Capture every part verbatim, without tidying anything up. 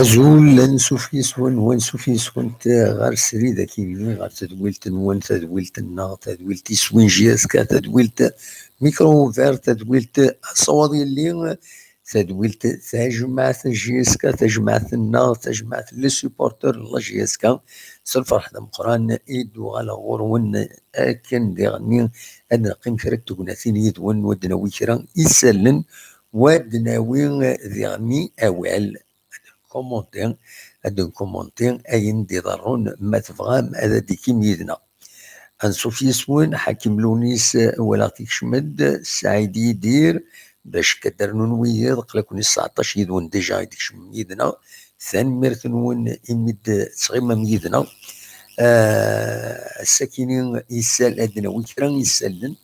Azul, ansuf yes-wen, wansuf yes-went ɣer srid akini, ɣer tedwilt-nwen, tadwilt-nneɣ, tadwilt iswin J S K, tadwilt micro ouvert, tadwilt asawaḍ yelli, tadwilt tajmaɛt n J S K, tajmaɛt-nneɣ, tajmaɛt n les supporters n la J S K. S lferḥ d ameqqran i d-uɣaleɣ ɣur-wen akken diɣenni ad neqqim kra n tegnatin yid-wen, u ad d-nawi kra isallen, u ad d-nawi diɣenni awal. Ad nkumunti, ad nkumunti ayen d-iḍerrun, ma tebɣam ad d-tikim yid-neɣ. Ansuf yes-wen, Ḥakim Lunis, walaɣ-t ikcem-d, Saɛid Yidir, bac ad d-rnun wiyiḍ, aql-aken i sseɛṭac yid-wen déjà i d-ikecmen yid-neɣ. Tanemmirt-nwen imi d-tettɣimam yid-neɣ. Ah, ass-akini isal, ad d-nawi kra isallen.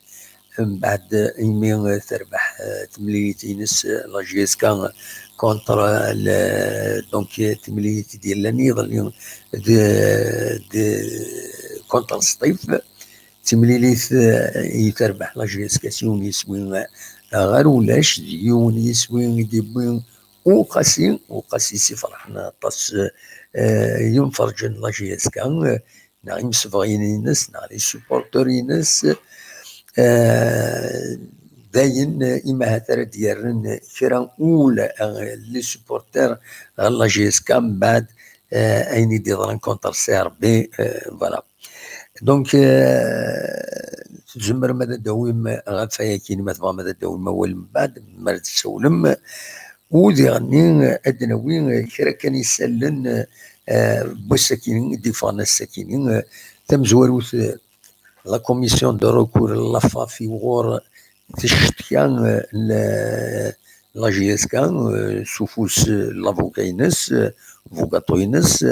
Mbeɛd imi terbeḥ, eh, temlilit-ines, eh, la J S K contre le, donc, eh, temlilit i d-yellan iḍelli d, d, contre Sṭif. Timlilit, eh, i terbeḥ la J S K s yiwen yiswi, eh, ɣer ulac, d yiwen yiswi i d-yewwi Uqasi, Uqasi si ferḥen aṭas, eh, yimferǧen n la J S K, eh, neɣ imsebɣiyen-ines, neɣ les supporters-ines, eh, dayen, eh, imahat ara d-yerren kra ul, eh, les supporters ɣer la J S K, mbeɛd, eh, ayen i d-yeḍran contre C R B, eh, voilà. Donc, eh, tzemrem ad d-tawim ɣef wayagi, ma tebɣam ad d-tawim awal mbeɛd, mi ara d-tsawlem. U diɣenni ad d-nawi kra kan isallen, eh, n wass-akini, i d-iffɣen ass-akini, eh, tamezwarut, eh, la commission de recours n la FAF i wuɣur teccetka, eh, la, la J S K, eh, s ufus, eh, n l'avocat-ines, eh, bugaṭu-ines,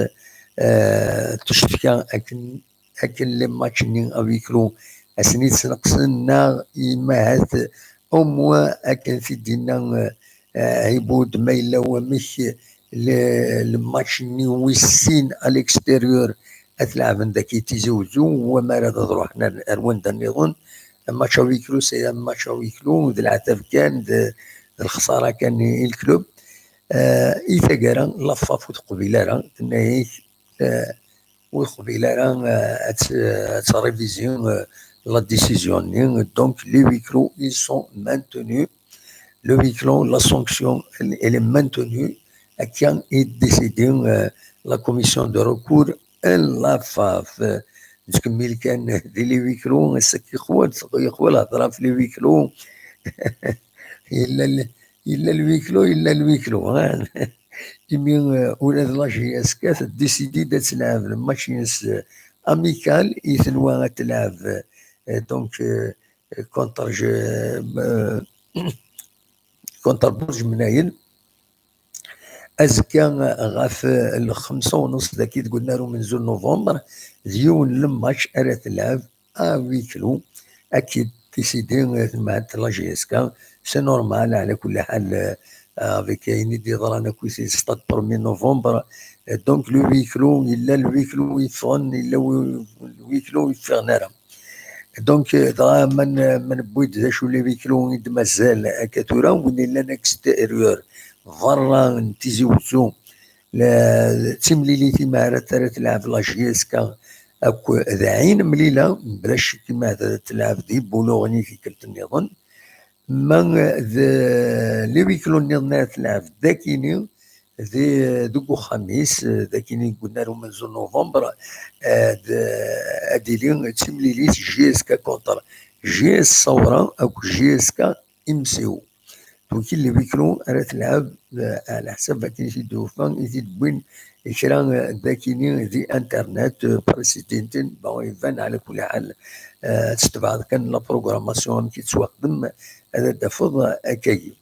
eh, teccetka akken akken les matchs-nni à huis clos ad ten-id-sneqsen, neɣ imahat au moins akken t-id-yenna, eh, Ɛibud, ma yella wamek le, le match-nni wis sin à l'extérieur ad t-leɛben dagi Tizi Wezzu, wammer ad ruḥen ar, ar wanda nniḍen. Match à huis clos, c'est un match à huis clos, d leɛtab kan, d, d lexsara kan i, i le club. Eh, i taggara, la FAF ur teqbil ara, tenna-yak, eh, ur teqbil ara, eh, ad t-, ad trévisi, eh, la décision-nni. Donc, les huis clos, ils sont maintenus. Le huis clos, la sanction, elle, elle est maintenue. Akka i d-décidi, eh, la commission de recours n la FAF. Nettkemmil kan di les huis clos, ass-agi yeqwa, yeqwa lehḍra ɣef les huis clos. Yella l-, yella le huis clos, yella le huis clos, hein. Imi, euh, ula d la J S K teddisidi-d ad tleɛb le match-ines, euh, amical i tenwa ad tleɛb, euh, donc, euh, contre, je, euh, contre Bourg Mnayen. Azekka ɣef lxemsa u nneṣ dagi deg unnar umenzu n november, d yiwen n lmatch ara tlab à huis clos, ad k-id-tisidi tmɛent la J S K. C'est normal, ɛla kulli ḥal, euh, avec ayen i d-yeḍran akk si stade premier novembre. Euh, donc le huis clos, yella le huis clos yeffɣen, yella wi-, le huis clos yeffiɣen ara. Donc, euh, dɣa ma n-, ma newwi-d d acu les huis clos i d-mazal akka tura, win yellan extérieur, berra n Tizi Wezzu, la, d timlilit i ma ara, ara telɛeb la J S K akk d Ɛin Mlila, bla ccek i ma ara telɛeb di Boulogne i tikkelt nniḍen. Ma d les huis clos nniḍen ara telɛeb dakini, di, deg uxxam-is, dakini deg unnar umenzu n novembre, eh, d, ad d-tili d timlilit J S K contre J S Saoura akked J S K Imsiw. Donc, les huis clos ara telɛeb, eh, ɛla ḥsab akken i t-id-yufa, i t-id-wwin kra, eh, dakini di internet, eh, précisément, bon, iban ɛla kulli ḥal, eh, tetbeɛḍ kan la programmation amek i tettwaxdem, ad d-tafeḍ akkagi.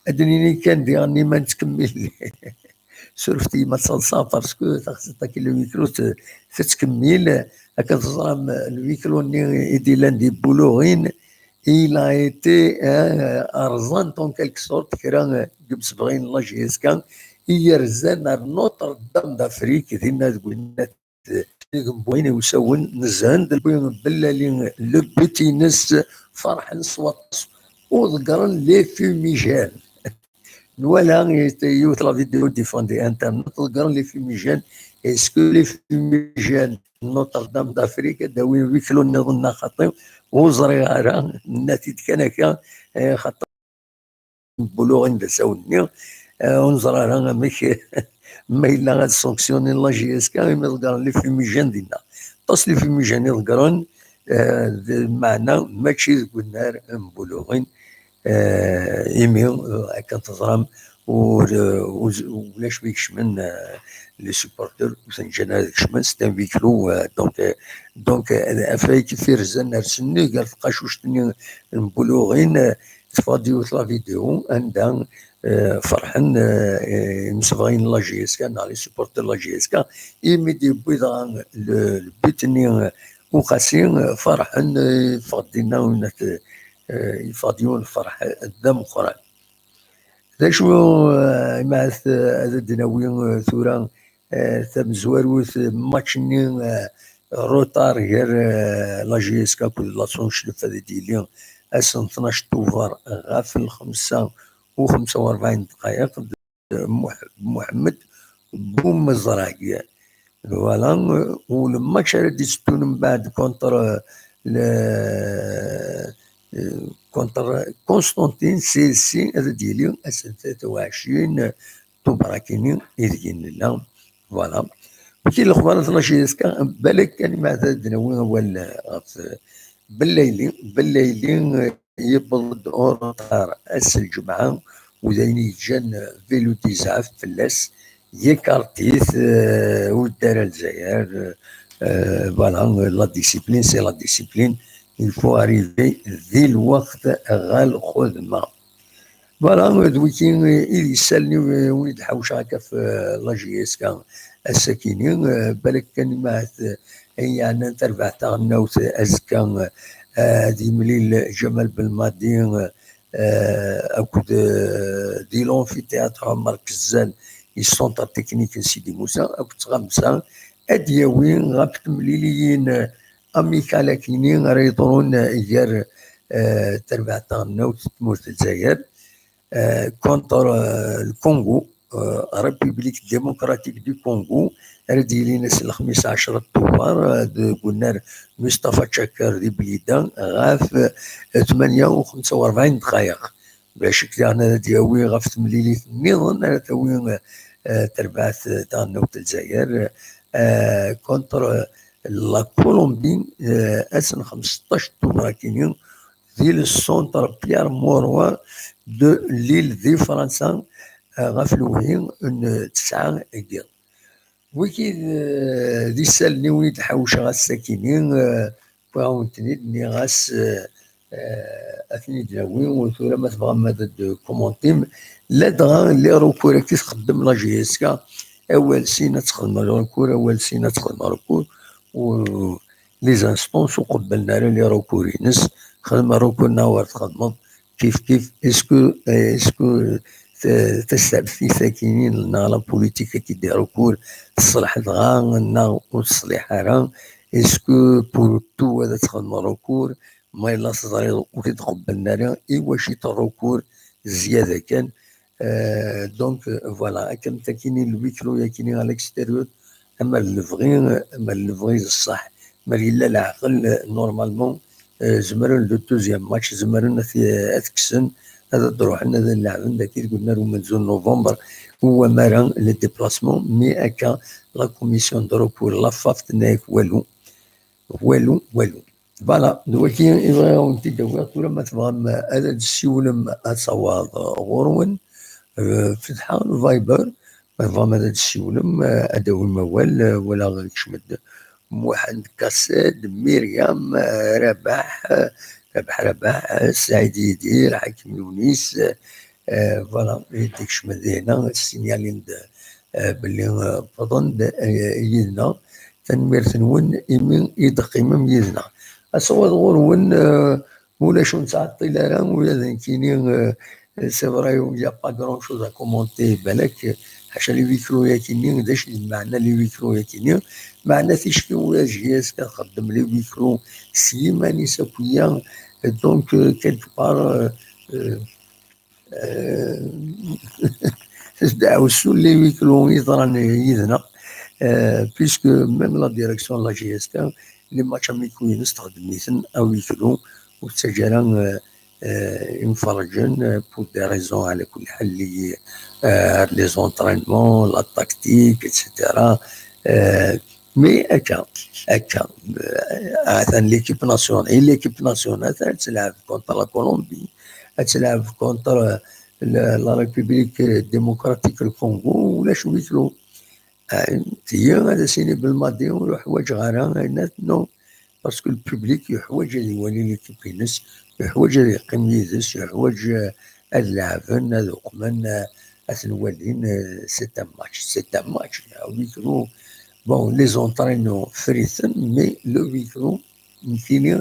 Ad d-nini kan diɣen i ma nettkemmil. Surfet-iyi ma ttaḍsaɣ, parce que taxsayt-agi n le huis clos te-, tettkemmil. Akken teẓram, le huis clos-nni i d-illan di Boulogne, il a été, euh, rẓan en quelque sorte kra, euh, n yimsebɣiyen n la J S K i yerzan ar Notre-Dame d'Afrique, dinna deg winnat n Boulogne i usawen, nezhen-d, wwin Bellali le but-ines, ferḥen s waṭas, u ḍeggren les fumigènes. Nwala yiwet la vidéo d-yeffɣen di internet, ḍeggren les fumigènes. Est-ce que les fumigènes n Notre-Dame d'Afrique ad d-awin huis clos nniḍen neɣ xaṭi? Ur ẓriɣ ara, nenna-t-id kan akka, eh, xaṭi Boulogne d asawen-nni, eh, ur neẓri ara amek ma yella ad sanctionner la J S K imi ḍeggren les fumigènes dinna. Aṭas les fumigènes i ḍeggren, eh, d, meɛna mačči deg unnar n Boulogne, eh, imi, eh, akken teẓram, ur, eh, ur, ulac wi ikecmen, eh, les supporters, ur ten-ǧǧan ara ad kecmen, c'est un huis clos, eh, donc, eh, donc, eh, afrag i t-irzan ar sennig, ar tqacuct-nni n Boulogne, eh, teffeɣ-d yiwet la vidéo anda, eh, ferḥen, eh, imsebɣiyen n la J S K neɣ les supporters n la J S K, imi d-yewwi dɣa le, le but-nni, eh, uqasi, eh, ferḥen, eh, yeffeɣ-d dinna, eh, yeffeɣ-d yiwen lferḥ d ameqqran. D acu, eh, imaɛet, eh, ad d-nawi, eh, tura, eh, tamezwarut, eh, match-nni, eh, retard gar, eh, la J S K akked la Sonchlef ad d-yili ass n tnac Tubeṛ ɣef lxemsa u xemsa u rebɛin dqayeq, d Muḥ-, Muḥemmed Bumezrag. Voilà, eh, u le match ara d-yetteddun mbeɛd contre, eh, le, eh, contre Constantine, C S C, ad d-yili ass n tlata u ɛecrin Tubeṛ-agi-nni ideg i nella. Voilà. Wagi lexbarat n la J S K, balak kan imaɛet ad d-nawi awal ɣef Bellayli. Bellayli, eh, yewweḍ-d ureṭar ass n lǧemɛa, u d ayen yeǧǧan, eh, Vélo d'Isaac fell-as, yekkaṛ-it, eh, ur yeddi ara Lezzayer, eh, voilà, la discipline, c'est la discipline, il faut arriver di lweqt ɣer lxedma. Voilà, d wigi i d isallen-iw, eh, wid ḥawceɣ akka ɣef, eh, la J S K ass-akini, eh, balak kan imaɛet, eh, ayen yeɛnan tarbaɛt taɣelnawt, eh, azekka, eh, ad yemlil Ǧamal Belmadi, eh, akked, eh, di l'amphithéâtre Ɛmer Kezzan, i centre technique n Sidi Musa, akked tɣamsa, ad d-yawi ɣef temliliyin, eh, amicales akini ara yeḍrun, eh, gar, eh, tarbaɛt taɣelnawt n tmurt n Lezzayer, eh, contre, eh, le Congo, eh, République démocratique du Congo, ara d-yilin ass n lexmis ɛecra Tubeṛ, eh, deg unnar Mustafa Tcakar di Blida, ɣef, eh, tmanya u xemsa u rebɛin dqayeq. Bla ccek daɣen ara d-yawi ɣef temlilit nniḍen, ara tawi, eh, terbaɛt, eh, taɣelnawt n Lezzayer, eh, contre la Colombie, eh, ass n xemseṭṭac Tubeṛ akini, di le centre Pierre Mauroy de Lille di Fransa, eh, ɣef lewhi n tesɛa n yiḍ. Wigi d, d isallen-iw i d-ḥawceɣ ass-akini, eh, wwiɣ-awen-ten-id, nniɣ-as, eh, Ad ten-id-nawi, u tura ma tebɣam ad d-commentim, ladɣa les recours-agi txeddem la J S K, awal sin ad txedmem recours, awal sin ad txedmem recours, u les instances ur qebblen ara les recours-ines, xedmem recours neɣ ur txedmeḍ, kif kif. Est-ce que, est-ce que ta-, tasertit-agi neɣ la politique-agi des recours teṣleḥ dɣa neɣ ur teṣliḥ ara? Est-ce que pour tout ad txedmem recours? Ma yella teẓriḍ ur t-id-qebblen ara, i wacu i t-recours zzyada kan? Euh, donc, euh, voilà, akken takini le huis clos yakini à l'extérieur, ama d lebɣi, ama d lebɣi d ṣṣeḥ, ma yella leɛqel, euh, normalement, euh, zemren le deuxième match, zemren ad t-, ad t-kksen, ad d-ruḥen, ad leɛben dagi deg unnar umenzu n novembre, u amara le déplacement, mais akka la commission de recours, la faf, tenna-yak walu, walu, walu. Voilà, d wagi i bɣiɣ ad wen-t-id-awiɣ. Tura ma tebɣam ad d-tessiwlem, ad tawaḍ ɣur-wen, euh, fetḥeɣ le Viber, ma tebɣam ad d-tessiwlem, euh, ad d-tawim awal, euh, wala kecmet-d Muḥend Kassed, Myriam, euh, Rabaḥ, euh, Rabaḥ, Rabaḥ, euh, Saɛid Yidir, Ḥakim Yunis, euh, euh, voilà, i d-ikecmen dinna, ssinyalin-d, euh, belli, euh, wwḍen-d, euh, yid-neɣ. Tanemmirt-nwen imi i d-teqqimem yid-neɣ. Asawaḍ ɣur-wen, euh, ulac ur nettɛeṭṭil ara, ula d nekkini, euh, c'est vrai, il y a pas grand chose à commenter, balak, ḥaca les huis clos-yakini, d acu d lmeɛna les huis clos-yakini? Meɛna ticki ula d J S K txeddem les huis clos s yiman-is akk-ya, donc, euh, quelque part, euh, euh, euh, d aɛussu les huis clos yeḍran yid-neɣ, euh, puisque même la direction de la J S K, les matchs amicaux-ines txeddem-iten à huis clos, ur tettaǧǧa ara, euh, euh, imferrǧen, euh, pour des raisons, ɛla kulli ḥal, liées, euh, les entraînements, la tactique, et cetera. Euh, mais akka, akka, euh, atan l'équipe nationale, et l'équipe nationale ad tleɛb contre la Colombie, ad tleɛb contre, euh, la, la République démocratique du Congo, ulac huis clos. Ah, tigi ad as-iniɣ belmadi ur uḥwaǧeɣ ara, ayen-a, non. Parce que le public yeḥwaǧ ad iwali l'équipe-ines, yeḥwaǧ ad yeqqim yid-s, yeḥwaǧ, euh, ad leɛben, ad uqmen, euh, ad ten-walin, euh, c'est un match, c'est un match, à huis clos. Bon, les entraînements friten, mais le huis clos, nekkini,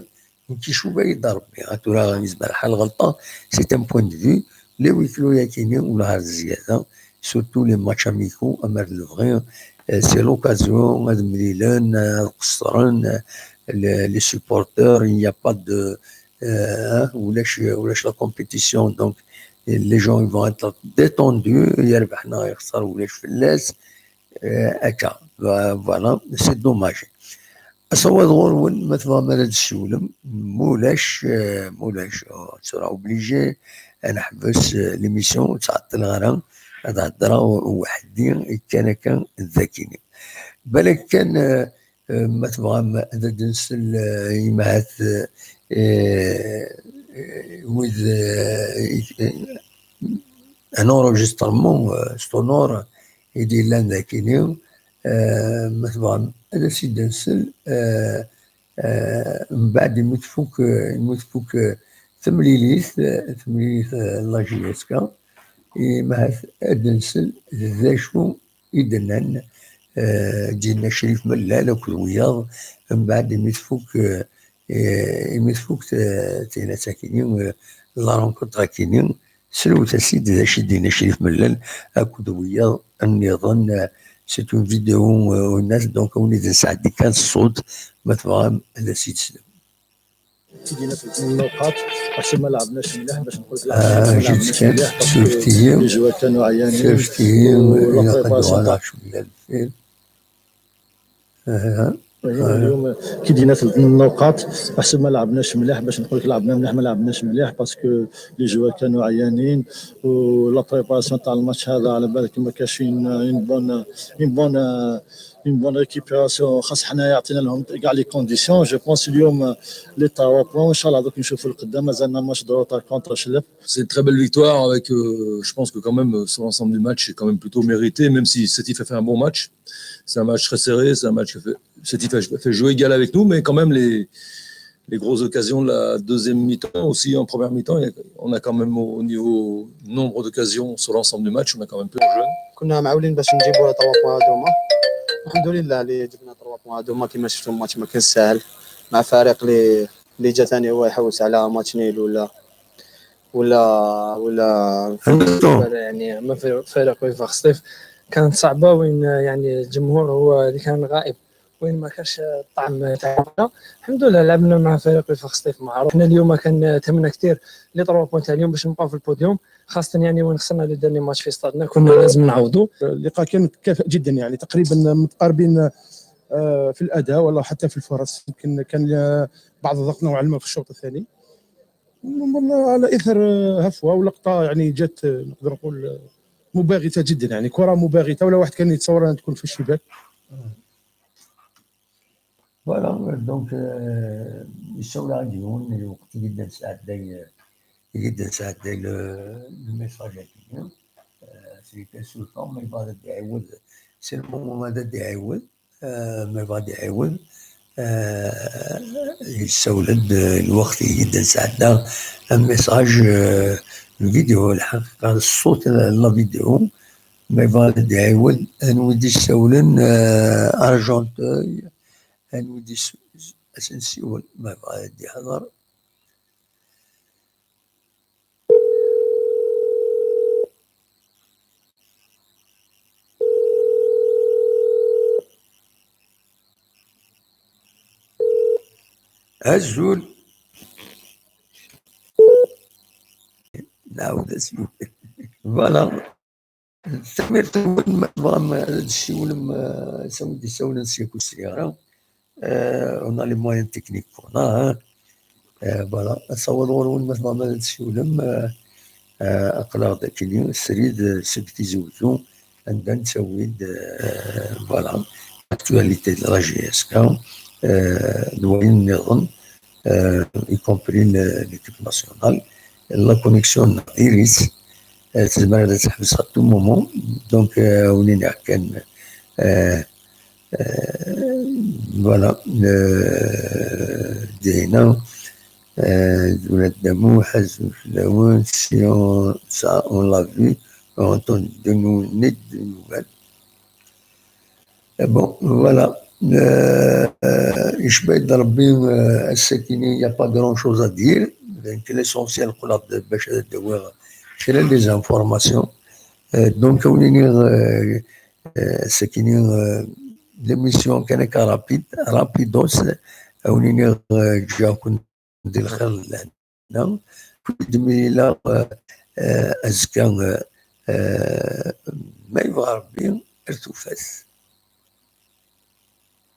nekk icuba-yi-d Rebbi. Ah, tura yezmer lḥal ɣelṭeɣ, c'est un point de vue. Les huis clos-yakini, ula ɣer zzyada, surtout les matchs amicaux, ama d lebɣi, euh, c'est l'occasion ad mlilen, ad qeṣṣren, euh, les, les supporters, il n'y a pas de, euh, hein, ulac, ulac la compétition, donc les gens ils vont être détendus, yerbeḥ neɣ yexṣer ulac fell-as. Euh, akka, vo-, voilà, c'est dommage. Asawaḍ ɣur-wen, ma tebɣam ara d-ssiwlem, mulac, euh, mulac, oh, tura obligé ad neḥbes, euh, l'émission, ur ttɛeṭṭileɣ ara, ad heddreɣ weḥd-i kan akka d akini. Balak kan, euh, euh, ma tebɣam ad d-nsel, euh, imahat, euh, euh, wid, euh, un enregistrement, euh, sonore i d-yellan d akini, euh, ma tebɣam ad as-id-nsel, euh, euh, mbeɛd imi tfuk, euh, imi tfuk, euh, temlilit, euh, temlilit, euh, la J S K, i mahat ad d-nsel d acu i d-nnan, euh, d-yenna Crif Mellal akked wiyaḍ, mbeɛd imi tfuk, euh, euh, imi tfuk, euh, tinat akini, euh, la rencontre akini, slewt-as-id d acu i d-yenna Crif Mellal akked wiyaḍ nniḍen, euh, c'est une vidéo, euh, winat, donc, a wen-id-nesɛeddi kan ṣṣut, ma tebɣam ad as-id-teslem. Tidinat n lewqat, ḥaca ma lɛebnac mliḥ, bac nqul lɛebnac mliḥ, parce que les joueurs كانوا عيانين, la préparation تاع اليوم كي دينا ثلاث النقاط، احسن ما لعبناش مليح، باش نقول لك لعبنا مليح ما لعبناش مليح، parce que les joueurs كانوا عيانين، و la préparation تاع الماتش هذا على بالك ما كاش une، une bonne، une bonne، une bonne récupération. خاص حنا يعطينا لهم كاع les conditions. Je pense اليوم les trois points، وان شاء الله دوك نشوفوا القدام، مازالنا ماتش de retard contre شلف. C'est une très belle victoire avec, euh, je pense que quand même, euh, sur l'ensemble du match, c'est quand même plutôt mérité, même si Sétif a fait un bon match. C'est un match très serré, c'est un match qui a fait, Sétif a fait jeu égal avec nous, mais quand même, les, les grosses occasions de la deuxième mi-temps aussi. En première mi-temps, on a quand même, au niveau nombre d'occasions sur l'ensemble du match, on a quand même plus de jeunes. كنا معولين باش نجيبوا trois points هذوما. الحمد لله اللي جبنا trois points هذوما. كما شفتوا الماتش ما كانش ساهل مع فريق اللي اللي جا ثاني هو يحوس على match nul ولا ولا ولا يعني ما في فريق وفاق سطيف. كانت صعبه وين يعني الجمهور هو اللي كان غائب، وين ما كانش الطعم تاع الكرة. الحمد لله لعبنا مع فريق وفاق سطيف معروف. حنا اليوم كان تهمنا كثير les trois points تاع اليوم باش نبقاو في ال podium، خاصه يعني وين خسرنا le dernier match في ستادنا، كنا لازم نعوضوا. اللقاء كان مكافئ جدا، يعني تقريبا متقاربين في الاداء ولا حتى في الفرص. يمكن كان بعض الضغط نوعا ما في الشوط الثاني، على اثر هفوه ولقطه يعني جات، نقدر نقول، مباغته جدا، يعني كره مباغته، ولا واحد كان يتصور انها تكون في الشباك. Voilà, donc الشغل عندي هون الوقت جدا ساعدني، جدا ساعدني الميساج هذا. سي كان سو طون ما يبغى يعاود، سي المومون هذا يعاود، ما يبغى يعاود. يسولد الوقت جدا ساعدنا الميساج، الفيديو الحقيقة الصوت لا فيديو ما يبغى يعاود. انودي يسولن ارجونتوي، انودي اسنسيول ما يبغى يهضر. Azul. نعاود اسمي. Voilà. تمرت ما تبغى ما تسولم ساوي دي سولم سيكو السيارة. On a les moyens techniques qu'on a. Voilà, تصور غير وين ما تبغى ما تسولم. Aql-aɣ dakken srid seg Tizi Uzzu anda nettawi-d voilà l'actualité de la J S K, d wayen nniḍen, y compris l'équipe nationale. La connexion n Iris tezmer ad teḥbes à tout moment, donc win kan. Voilà. Dina, Dina Damu, Hazou Laouen, si on, ça, on l'a vu, on entend de nous, ni de nouvelles. Bon, voilà. Icba-yi-d Ṛebbi, ass-agi, il n'y a pas grand chose à dire. Donc, l'essentiel, c'est les informations. Donc, on est, ass-agi, l'émission kan akka rapide, rapidos, on est, ǧǧiɣ-ken di lxir n lehna. Kull d mi yella, azekka, ma yebɣa Ṛebbi, ar tufat.